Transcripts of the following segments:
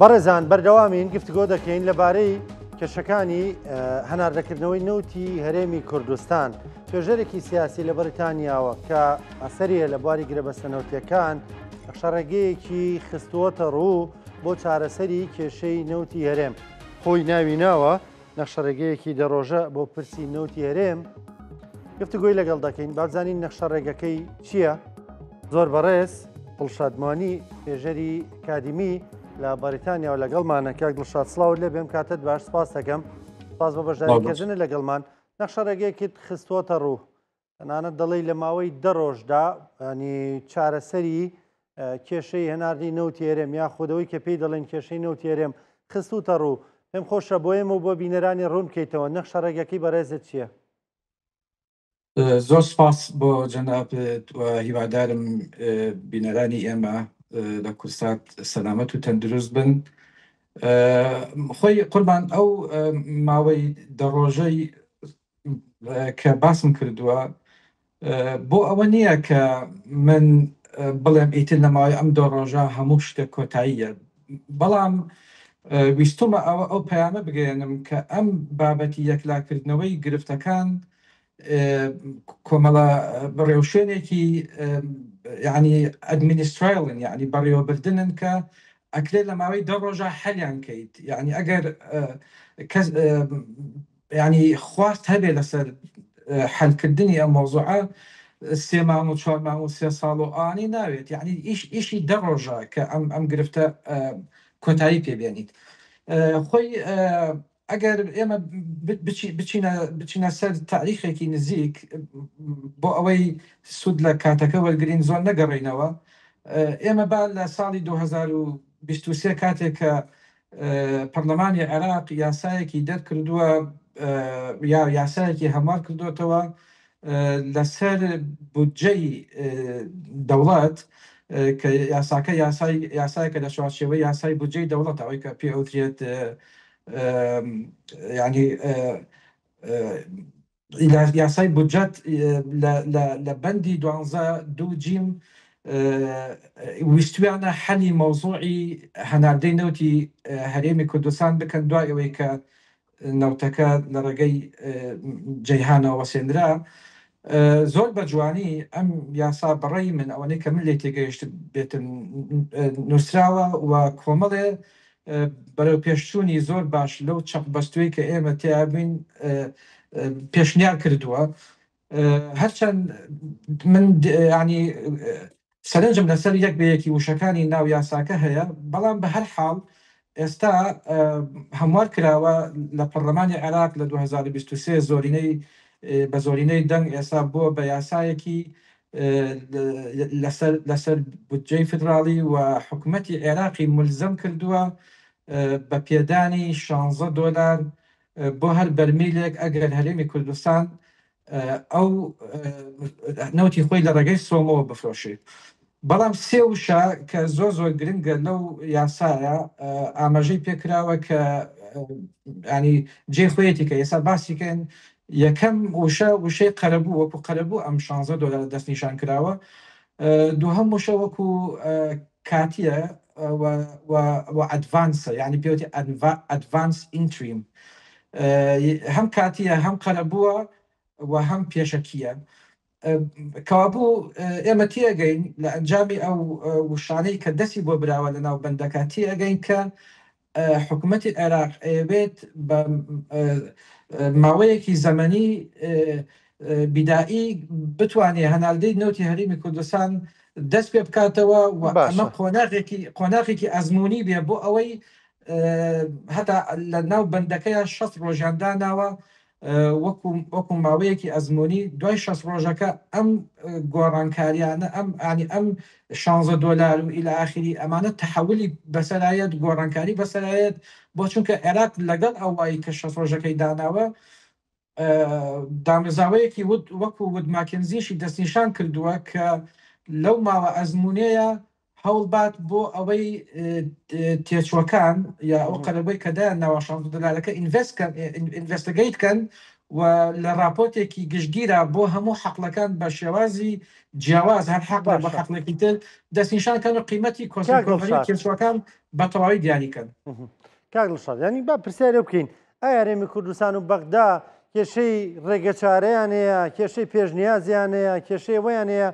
بەڕێزان بەردەوامین گفتگۆ دەکەین لەبارەی کێشەکانی هەناردەکردنەوەی نەوتی هەرێمی کوردستان. توێژەرێکی سیاسی لە بەریتانیاوە کە ئەسەریە لە بواری گرێبەستە نەوتیەکان نەخشەڕێگەیەکی خستووەتە ڕوو بۆ چارەسەری کێشەی نەوتی هەرێم. خۆی ناوی ناوە نەخشەڕێگەیەکی دە ڕۆژە بۆ پرسی نەوتی هەرێم. گفتوگۆی لەگەڵ دەکەین با بزانین نەخشەڕێگەکەی چییە؟ زۆر بەڕێز دڵشاد موانی توێژەری ئەکادیمی لە بەریتانیاوە لەگەڵمانە. کاک دڵشاد سڵاوت لێ بێم، کاتت باش، سپاس دەکەم. سپاس بۆ بەشداریکردنت لەگەڵمان. نەخشەڕێگەیەکت خستووەتە ڕوو، تەنانەت دەڵێی لە ماوەی دە ڕۆژدا ینی چارەسەری کێشەی هەناردەی نەوتی هەرێم یاخود ئەوەی کە پێی دەڵێن کێشەی نەوتی هەرێم خستووتە ڕوو. پێم خۆشە بۆ ئێمە و بۆ بینەرانی ڕوون بکەیتەوە نەخشەڕێگەکەی بەڕێزت چییە؟ زۆر سپاس بۆ جەنابت و هیوادارم بینەرانی ئێمە لە کوردسات سەلامەت و تەندروست بن. خۆی قوربان ئەو ماوەی دە ڕۆژەی کە باسم کردووە بۆ ئەوە نییە کە من بڵێم ئیتر لە ماوەی ئەم دە ڕۆژە هەموو شتێک کۆتاییە، بەڵام ویستومە ئەوە ئەو پەیامە بگەیەنم کە ئەم بابەتی یەکلاکردنەوەی گرفتەکان کۆمەڵە ڕێوشوێنێکی یعنی ئەدمینیسترایڵن یعنی بەڕێوەبردنن کە ئەکرێت لە ماوەی دە ڕۆژە حەلیان کەیت یعنی ئەگەر کەس یانی خواست هەبێ لەسەر حەلکردنی ئەم مەوزوعە سێ مانگ و چوار مانگ و سێ ساڵ و ئەوانەی ناوێت یعنی ئیش ئیشی دە ڕۆژە کە ئەم ئەم گرفتە کۆتایی پێ بێنیت خۆی ئەگەر ئێمە بچینە بچینە سەر تاریخێکی نزیک بۆ ئەوەی سوود لە کاتەکە وەرگین زۆر نەگەڕینەوە ئێمە با لە ساڵی 2023 کاتێک کە پەرلەمانی عێراق یاسایەکی دەرکردووە یا یاسایەکی هەموار کردوێتەوە لەسەر بودجەی دەوڵەت کە یاساکە یاسای یاسایەکە لە چوارچێوەی یاسای بودجەی دەوڵەت ئەوەی کە پێ ئەوترێت ینی یاسای بودجەت لە بەندی دوانزە دوو جیم ویستویانە حەلی مەوزوعی هەناردەی نەوتی هەرێمی کوردستان بکەن دوای ئەوەی کە نەوتەکە لە ڕێگەی جەیهانەوە وەسێنرا. زۆر بە جوانی ئەم یاسا بەڕەی من ئەوەنەی کە من لێی تێگەیشت بێتم نووسراوە و کۆمەڵێ بەرەوپێشچوونی زۆر باش لەو چەقبەستووی کە ئێمە تیا بووین پێشنیار کردووە. هەرچەند من ینی سەرنجم لەسەر یەک بە یەکی وشەکانی ناو یاساکە هەیە، بەڵام بە هەر حاڵ ئێستا هەموار کراوە لە پەرلەمانی عێراق لە 2023 زۆرینەی بە زۆرینەی دەنگ ئێستا بووە بە یاسایەکی لەسەر لەسەر بودجەی فیدراڵی و حکومەتی عێراقی ملزەم کردووە بە پێدانی 16 دۆلار بۆ هەر بەرمیلێک ئەگەر هەرێمی کوردستان ئەو نەوتی خۆی لە ڕێگەی سۆمەوە بفرۆشێت. بەڵام سێ وشە کە زۆر زۆر گرنگە لەو یاسایە ئاماژەی پێکراوە کە ینی جێ خۆیەتی کە ئێستا باسیکەن یەکەم وشە وشەی قەرەبوو وەکو قەرەبوو ئەم 16 دۆلار دەستنیشان کراوە. دووهەم وشە وەکو کاتیە و ئەدڤانسە یعنی پێوتی ئەدڤانس ئینتریم هەم کاتیە هەم قەرەبووە و هەم پێشەکیە. کەوابوو ئێمە تێگەین لە ئەنجامی ئەو وشانەی کە دەستی بۆ براوە لە ناو بەندەکە تێگەین کە حکوومەتی عێراق ئەیەوێت بە ماوەیەکی زەمەنی بیدائی بتوانێت هەناردەی نەوتی هەرێمی کوردستان دەست پێ بکاتەوە و ئەمە قۆناغێکی قۆناغێکی ئەزمموی بێ بۆ ئەوەی هەتا لە ناو بەندەکەیان 6 ڕۆژیان داناوە وەکو وەکو ماوەیەکی ئەزموونی دوای 6 ڕۆژەکە ئەم گۆڕانکاریانە ئەم ئانی ئەم 16 دۆلار و ئیلە ئاخری ئەمانە تەحولی بەسەرایەت گۆڕانکاری بەسەرایەت بۆ چونکە عێراق لەگەڵ ئەوایی کە 6 ڕۆژەکەی داناوە دامەزاوەیەکی وەکو ود ماکنزیشی دەستنیشان کردووە کە لەو ماوە ئەزمونەیە هەوڵبات بۆ ئەوەی تێچوەکان یا ئەو قەرەبووی کە دایان ناوە 16 دلارەکە ئینڤێست کەن ئینڤێستگەیت کەن. و لە ڕاپۆرتێکی گشتگیرا بۆ هەموو حەقلەکان بە شێوازی جیاواز هەر حەقلێک بە باشە حەقلێکی تر دەستنیشان کەن و قیمەتی کۆست کاک ریکۆڤەری و دڵشاد تێچووەکان بە تەواوی دیاری کەن. کاک دڵشاد یانی با پرسیارێ بکەین ئایا هەرێمی کوردستان و بەغدا کێشەی ڕێگەچارەیان هەیە کێشەی پێشنیازیان هەیە کێشەی ئەوەیان هەیە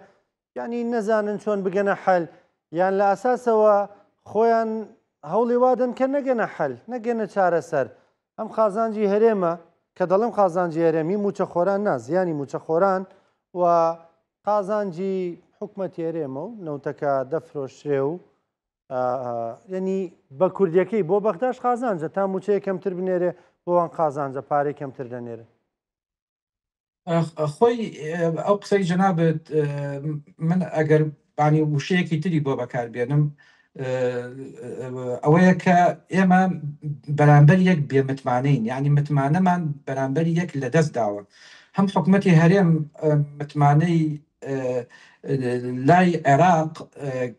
یانی نەزانن چۆن بگەنە حەل یان لە ئاساسەوە خۆیان هەوڵی وادەن کە نەگەنە حەل نەگەنە چارەسەر ئەم قازانجی هەرێمە کە دەڵێم قازانجی هەرێمی موچەخۆران نا زیانی موچەخۆران و قازانجی حکومەتی هەرێمە و نەوتەکە دەفرۆشرێ و یعنی بە کوردیەکەی بۆ بەغداش قازانجە تا موچەیە کەمتر بنێرێ بۆ وان قازانجە پارەی کەمتر دەنێرن. خۆی ئەو قسەی جەنابت من ئەگەر بانی وشەیەکی تری بۆ بەکار بێنم ئەوەیە کە ئێمە بەرامبەر یەک بێمتمانەین یعنی متمانەمان بەرامبەر یەک لەدەست داوە هەم حکومەتی هەرێم متمانەی لای عێراق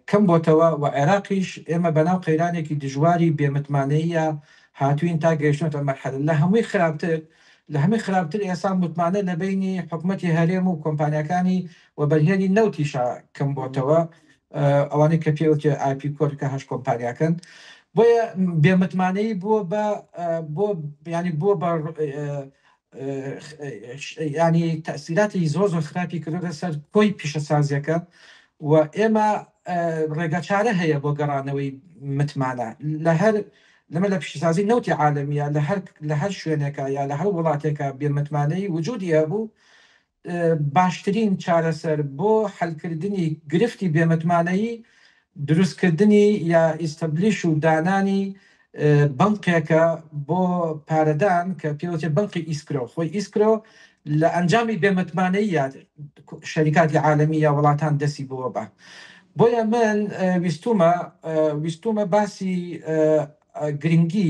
کەم بۆتەوە و عێراقیش ئێمە بەناو قەیرانێکی دژواری بێمتمانەیە هاتوین تا گەیشتۆتە مەرحەلە لە هەمووی خراپتر لە هەمووی خراپتر ئێستا متمانە لە بەینی حکومەتی هەرێم و کۆمپانیاکانی وەبەرهێنی نەوتیشا کەم بۆتەوە ئەوانەی کە پێوتێ ئایپی کۆر کە هەش کۆمپانیاکەن بۆیە بێمتمانەیی بووە بە بۆ ینی بووە بە ینی تەسیراتی زۆر زۆر خراپی کردۆتە سەر کۆی پیشەسازیەکە و ئێمە ڕێگەچارە هەیە بۆ گەڕانەوەی متمانە لە هەر لەمە لە پیشەسازی نەوتی عالەمیە لە هەر لە هەر شوێنێکا یا لە هەر وڵاتێکا بێ متمانەیی وجودی هەبوو باشترین چارەسەر بۆ حەلکردنی گرفتی بێ متمانەیی دروستکردنی یا establish و دانانی بەنقێکە بۆ پارەدان کە پێوتێ بەنقی escrow. خۆی escrow لە ئەنجامی بێ متمانەیی یا شەریکاتی عالەمی یا وڵاتان دەسی بۆوە بە. بۆیە من ویستومە ویستومە باسی گرنگی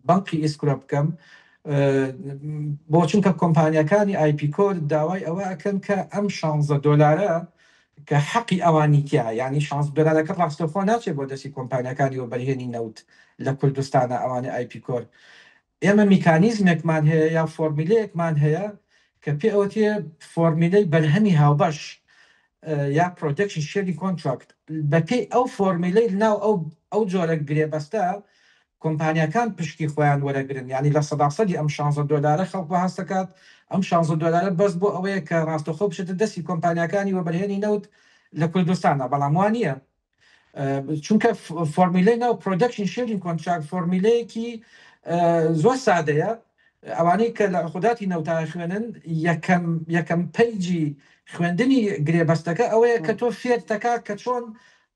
بەنقی escrow بکەم بۆ چونکە کۆمپانیاکانی ئایپی کۆر داوای ئەوە ئەکەن کە ئەم 16 دۆلارە کە حەقی ئەوانی تیا یعنی 16 دۆلارەکە ڕاستەوخۆ ناچێت بۆ دەستی کۆمپانیاکانی وەبەرهێنی نەوت لە کوردستانە ئەوانەی ئایپی کۆر ئێمە میکانیزمێکمان هەیە یا فۆرمیلەیەکمان هەیە کە پێ ئەوتێ فۆرمیلەی بەرهەمی هاوبەش یا production sharing contract. بەپێی ئەو فۆرمیلەی ناو ئەو جۆرە گرێبەستە کۆمپانیاکان پشکی خۆیان وەرەگرن، یعنی لە سەدا سەدی ئەم 16 دۆلارە خەڵک وە هەست دەکات ئەم 16 دۆلارە بەس بۆ ئەوەیە کە ڕاستەوخۆ بچێتە دەستی کۆمپانیاکانی وەبەرهێنی نەوت لە کوردستانە، بەڵام وا نییە. چونکە فۆرمیلەی ناو production sharing contract فۆرمیلەیەکی زۆر سادەیە. ئەوانەی کە لە عقوداتی نەوتا خوێنن یەکەم یەکەم page ی خوێندنی گرێبەستەکە ئەوەیە کە تۆ فێر دەکا کە چۆن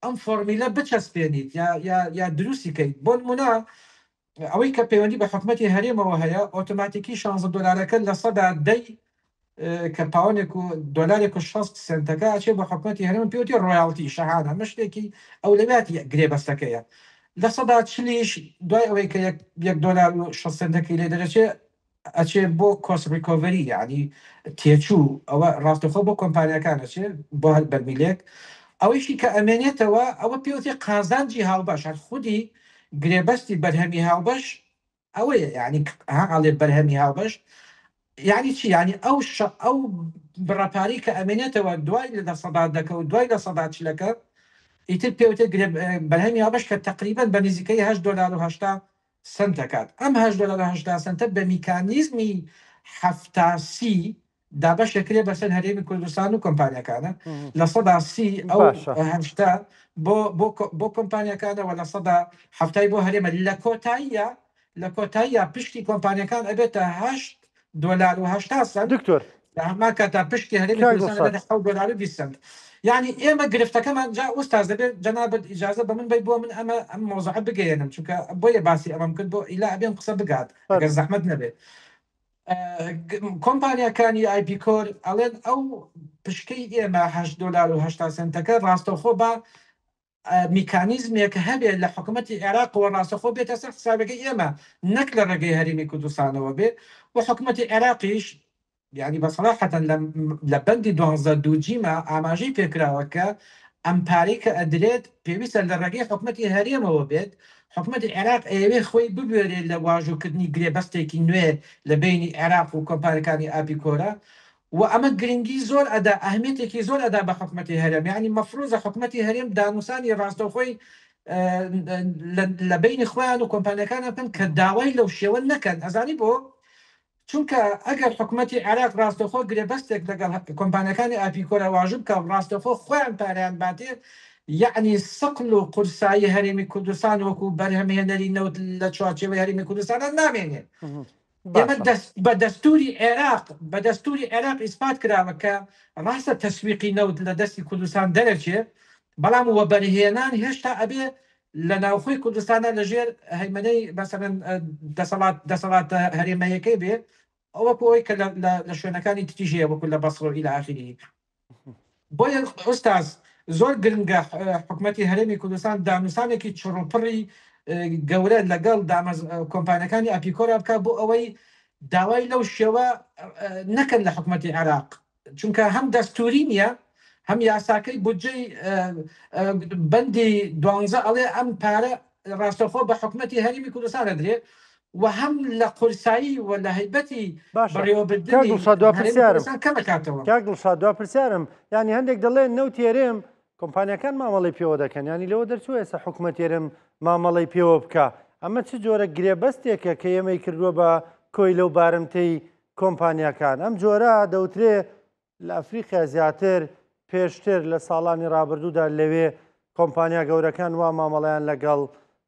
ئەم فۆرمیلە بچەسپێنیت یا یا یا دروستی کەیت. بۆ نمونە ئەوەی کە پەیوەندی بە حکومەتی هەرێمەوە هەیە ئۆتۆماتیکی 16 دۆلارەکە لە سەدا دەی کە پاوەنێک و دۆلارێک و 60 سنتەکە ئەچێ بۆ حکومەتی هەرێم پێوتی royalty شەهانە، ئەمە شتێکی ئەولەویاتی گرێبەستەکەیە. لە سەدا چلیش دوای ئەوەی کە یەک دۆلار و 60 سنتەکەی لێ دەرەچێ ئەچێ بۆ cost recovery یعنی تێچوو، ئەوە ڕاستەوخۆ بۆ کۆمپانیاکان ئەچێ بۆ هەر بەرمیلێک. ئەوەیشی کە ئەمێنێتەوە ئەوە پێوتی قازانجی هاوبەش. هەر خودی گرێبەستی بەرهەمی هاوبەش ئەوەیە، یعنی ها ئەڵێ بەرهەمی هاوبەش یعنی چی؟ یعنی ئەو ئەو بڕەپارەی کە ئەمێنێتەوە دوای لە سەدا دەکە و دوای لە سەدا چلەکە ئیتر پێوتێ بەرهەمی هاوبەش کە تقریبا بە نزیکەی 8 دۆلار و 80 سنت دەکات. ئەم 8 دۆلار و 80 سنتە بە میکانیزمی 70 30 دابەش دەکرێت بەسەر هەرێمی کوردستان و کۆمپانیەکانە. لە سەدا سی ئەو هەشتا بۆ بۆ کۆمپانیەکانەوە لە سەدا هەفتای بۆ هەرێمە. لە کۆتاییە لە کۆتاییە پشتی کۆمپانیەکان ئەبێتە 8 دۆلار و 80 سنت دکتۆر لە هەمان کاتا پشتی هەرێمی کوردستان ئەبێتە 7 دۆلار و 20 سنت. یعنی ئێمە گرفتەکەمان جا ئوستاز دەبێت جەنابت ئیجازە بە من بەی بۆ من ئەمە ئەم مۆزعە بگەیەنم، چونکە بۆیە باسی ئەمەم کرد بۆ ئیلا ئەبێم قسە بگات ئەگەر زەحمەت نەبێت. کۆمپانیاکانی ئایپی کۆر ئەڵێن ئەو پشکەی ئێمە 8 دۆلار و 80 سنتەکە ڕاستەوخۆ بە میکانیزمێک هەبێت لە حکوومەتی عێراقەوە ڕاستەخۆ بێتە سەر حسابەکەی ئێمە نەک لە ڕێگەی هەرێمی کوردستانەوە بێ. و حکوومەتی عێراقیش یعنی بە سەراحەتەن لە بەندی 12 دوو جیمە ئاماژەی پێکراوە کە ئەم پارەی کە ئەدرێت پێویستە لە ڕێگەی حکومەتی هەرێمەوە بێت، حکومەتی عێراق ئەیەوێ خۆی ببوێرێ لە واژۆکردنی گرێبەستێکی نوێ لە بەینی عێراق و کۆمپانیەکانی ئاپیکۆرە و ئەمە گرنگی زۆر ئەدا ئەهمیەتێکی زۆر ئەدا بە حکومەتی هەرێم، یانی مەفروزە حکومەتی هەرێم دانوسانی ڕاستەوخۆی لە بەینی خۆیان و کۆمپانیەکانیان بکەن کە داوای لەو شێوە نەکەن، ئەزانی بۆ؟ چونکە ئەگەر حکومەتی عێراق ڕاستەوخۆ گرێبەستێک لەگەڵ کۆمپانیاکانی ئاپیکۆرا واژوو بکا و ڕاستەوخۆ خۆیان پارەیان باتێ، یەعنی سقل و قورسایی هەرێمی کوردستان وەکو بەرهەمهێنەری نەوت لە چوارچێوەی هەرێمی کوردستاندا نامێنێ. ئێمە باشە. دەست بە دەستوری عێراق بە دەستوری عێراق ئیسپات کراوە کە ڕاستە تەسویقی نەوت لە دەستی کوردستان دەرەچێ، بەڵام وەبەرهێنان هێشتا ئەبێ لە ناوخۆی کوردستاندا لە ژێر هەیمەنەی مەسەلەن دەسەڵات دەسەڵاتە هەرێمەیەکەی بێ وەکو ئەوەی کە لە شوێنەکانی تریش هەیە وەکو لە بەسڕە و ئیلا ئاخیری. بۆیە ئوستاز زۆر گرنگە حکومەتی هەرێمی کوردستان دانوسانێکی چڕوپڕی گەورە لەگەڵ دامەز کۆمپانیەکانی ئەپیکۆرا بکات بۆ ئەوەی داوای لەو شێوە نەکەن لە حکومەتی عێراق. چونکە هەم دەستوری نییە هەم یاساکەی بودجەی بەندی دوانزە ئەڵێ ئەم پارە ڕاستەخۆ بە حکومەتی هەرێمی کوردستان ئەدرێ و هەم لە قورسایی و لە هەیبەتی باشە کاک بەڕێوەبردنی دڵشاد دوا هەرێمی پرسیارم کوردستان کەم ئەکاتەوە. کاک دڵشاد دوا پرسیارم یانی هەندێک دەڵێن نەوتی هەرێم کۆمپانیاکان مامەڵەی پێوە دەکەن یانی لەوە دەرچووە ئێستا حکومەت هەرێم مامەڵەی پێوە بکا ئەمە چ جۆرە گرێبەستێکە کە ئێمەی کردووە بە کۆیلە و بارمتەی کۆمپانیاکان ئەم جۆرە دەوترێ لە ئەفریقیا زیاتر پێشتر لە ساڵانی ڕابردوودا لەوێ کۆمپانیا گەورەکان وا مامەڵەیان لەگەڵ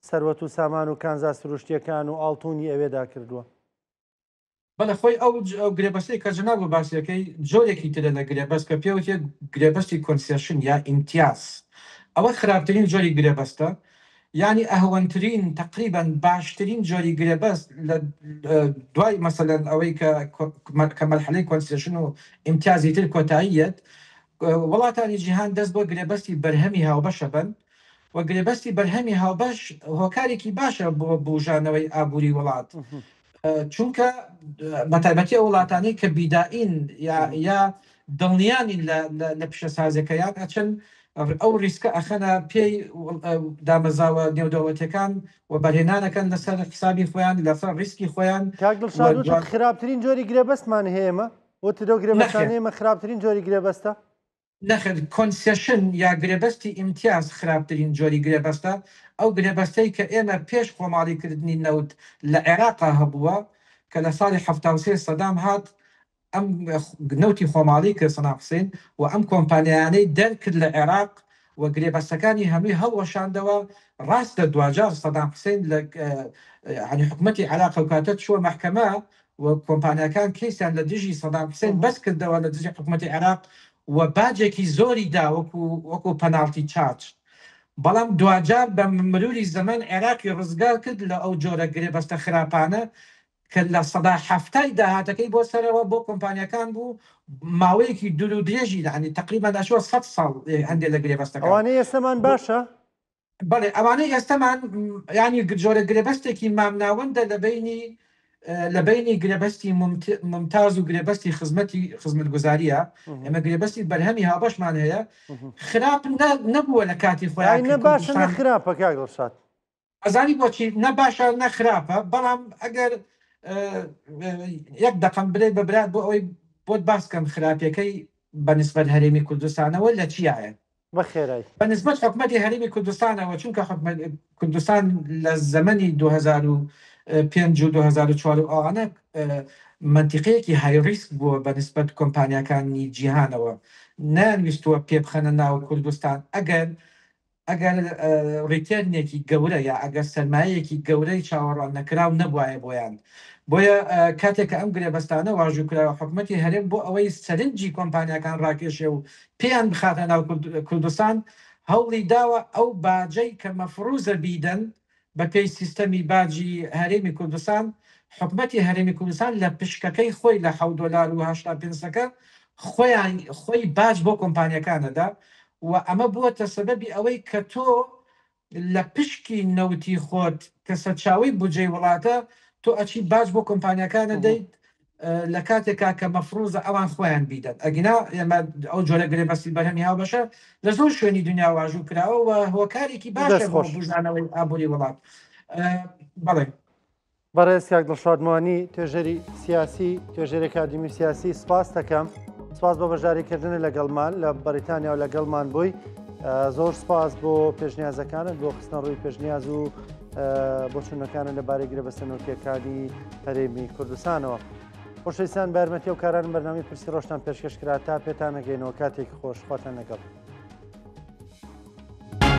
سەروەت و سامان و کانزا سروشتیەکان و ئاڵتونی ئەوێدا کردووە. بەڵێ خۆی ئەو گرێبەستەی کە جەنابت باسی ئەکەی جۆرێکی ترە لە گرێبەست کە پێوترێت گرێبەستی concession یا ئیمتیاز ئەوە خراپترین جۆری گرێبەستە یانی ئەهوەنترین تەقریبەن باشترین جۆری گرێبەست لە دوای مەسەلەن ئەوەی کە کە مەرحەلەی concession و ئیمتیازی تر کۆتایی یەت وڵاتانی جیهان دەست بۆ گرێبەستی بەرهەمی هاوبەش ئەبەن و گرێبەستی بەرهەمی هاوبەش هۆکارێکی باشە بۆ بوژانەوەی ئابووری وڵات چونکە بەتایبەتی ئەو وڵاتانەی کە بیدائین یا یا دڵنیا نین لە لە پیشەسازیەکەیان ئەچن ئەو ریسکە ئەخەنە پێی دامەزاوە نێودەوڵەتیەکان و بەرهێنانەکەن لەسەر حسابی خۆیان لەسەر ریسکی خۆیان کاک دڵشاد وتت خراپترین جۆری گرێبەستمان هەیە ئێمە وتت ئەو گرێبەستانەی ئێمە خراپترین جۆری گرێبەستە؟ نەخێر concession یا گرێبەستی ئیمتیاز خراپترین جۆری گرێبەستە، ئەو گرێبەستەی کە ئێمە پێش خۆماڵی کردنی نەوت لە عێراقا هەبووە کە لە ساڵی 73 سەدام هات ئەم نەوتی خۆماڵی کرد سەدام حسین و ئەم کۆمپانیایانەی دەرکرد لە عێراق و گرێبەستەکانی هەمووی هەڵوەشاندەوە، ڕاستە دواجار سەدام حسین لە یانی حکومەتی عێراق ئەوکاتە چووە مەحکەمە و کۆمپانیاکان کەیسیان لە دژی سەدام حسێن بەس کردەوە لە دژی حکومەتی عێراق و باجێکی زۆری دا وەکو وەکو penalty charge بەڵام دواجار بە مروری زەمەن عێراقی ڕزگار کرد لە ئەو جۆرە گرێبەستە خراپانە کە 70%ی داهاتەکەی بۆ سەرەوە بۆ کۆمپانیاکان بوو ماوەیەکی دوور و درێژی یانی تەقریبەن ئەچووە 100 ساڵ هەندێک لە گرێبەستەکان. ئەوانەی ئێستەمان باشە؟ بەڵێ ئەوانەی ئێستەمان یانی جۆرە گرێبەستێکی مامناوەندە لە بەینی لە بەینی گرێبەستی ممتاز و گرێبەستی خزمەتی خزمەتگوزاریە ئێمە گرێبەستی بەرهەمی هاوبەشمان هەیە خراپ نەبووە لە کاتی خۆیان نە باشە نە خراپە کاک دڵشاد. ئەزانی بۆچی نە باشە نە خراپە بەڵام ئەگەر یەک دەقەم برێ بە برات بۆ ئەوەی بۆت باس کەم خراپیەکەی بە نسبەت هەرێمی کوردستانەوە لە چیایە؟ بە خێرای. بە نسبەت حکومەتی هەرێمی کوردستانەوە چونکە حکومەت کوردستان لە زەمەنی 2005 و 2004 و ئەوانە مەنتیقەیەکی high risk بووە بە نسبەت کۆمپانیاکانی جیهانەوە نەیانویستووە پێ بخەنە ناو کوردستان ئەگەر ئەگەر return ێکی گەورە یا ئەگەر سەرمایەیەکی گەورەی چاوەڕوان نەکراو نەبوایە بۆیان. بۆیە کاتێک کە ئەم گرێبەستانە واژوو کراوە حکومەتی هەرێم بۆ ئەوەی سەرنجی کۆمپانیاکان ڕاکێشێ و پێیان بخاتە ناو کوردستان هەوڵی داوە ئەو باجەی کە مەفروزە بیدەن بە پێی سیستەمی باجی هەرێمی کوردستان، حکومەتی هەرێمی کوردستان لە پشکەکەی خۆی لە حەوت دۆلار و 80 پنسەکە خۆیان خۆی باج بۆ کۆمپانیەکان ئەدا و ئەمە بووەتە سەبەبی ئەوەی کە تۆ لە پشکی نەوتی خۆت کە سەرچاوەی بودجەی وڵاتە تۆ ئەچی باج بۆ کۆمپانیاکان ئەدەیت. لە کاتێکا کە مەفروزە ئەوان خۆیان بیدەن، ئەگینا ئێمە ئەو جۆرە گرێبەستی بەرهەمی هاوبەشە لە زۆر شوێنی دنیا واژوو کراوە و هۆکارێکی باشە دەست بۆ خۆش. بوژانەوەی ئابووری وڵات. بەڵێ. بەڕێز کاک دڵشاد موانی توێژەری سیاسی، توێژەری ئەکادیمی سیاسی، سپاس دەکەم. سپاس بۆ بەشداریکردن لەگەڵمان لە بەریتانیا و لەگەڵمان بووی. زۆر سپاس بۆ پێشنیازەکانت، بۆ خستنە ڕووی پێشنیاز و بۆچوونەکانت لەبارەی گرێبەستە نەوتییەکانی هەرێمی کوردستانەوە. خۆشەویستان، بە یارمەتی ئەو کارانە بەرنامەی پرسی ڕۆژتان پێشکەش کرا تا پێتان نەگەینەوە. کاتێکی خۆش، خواتان لەگەڵ.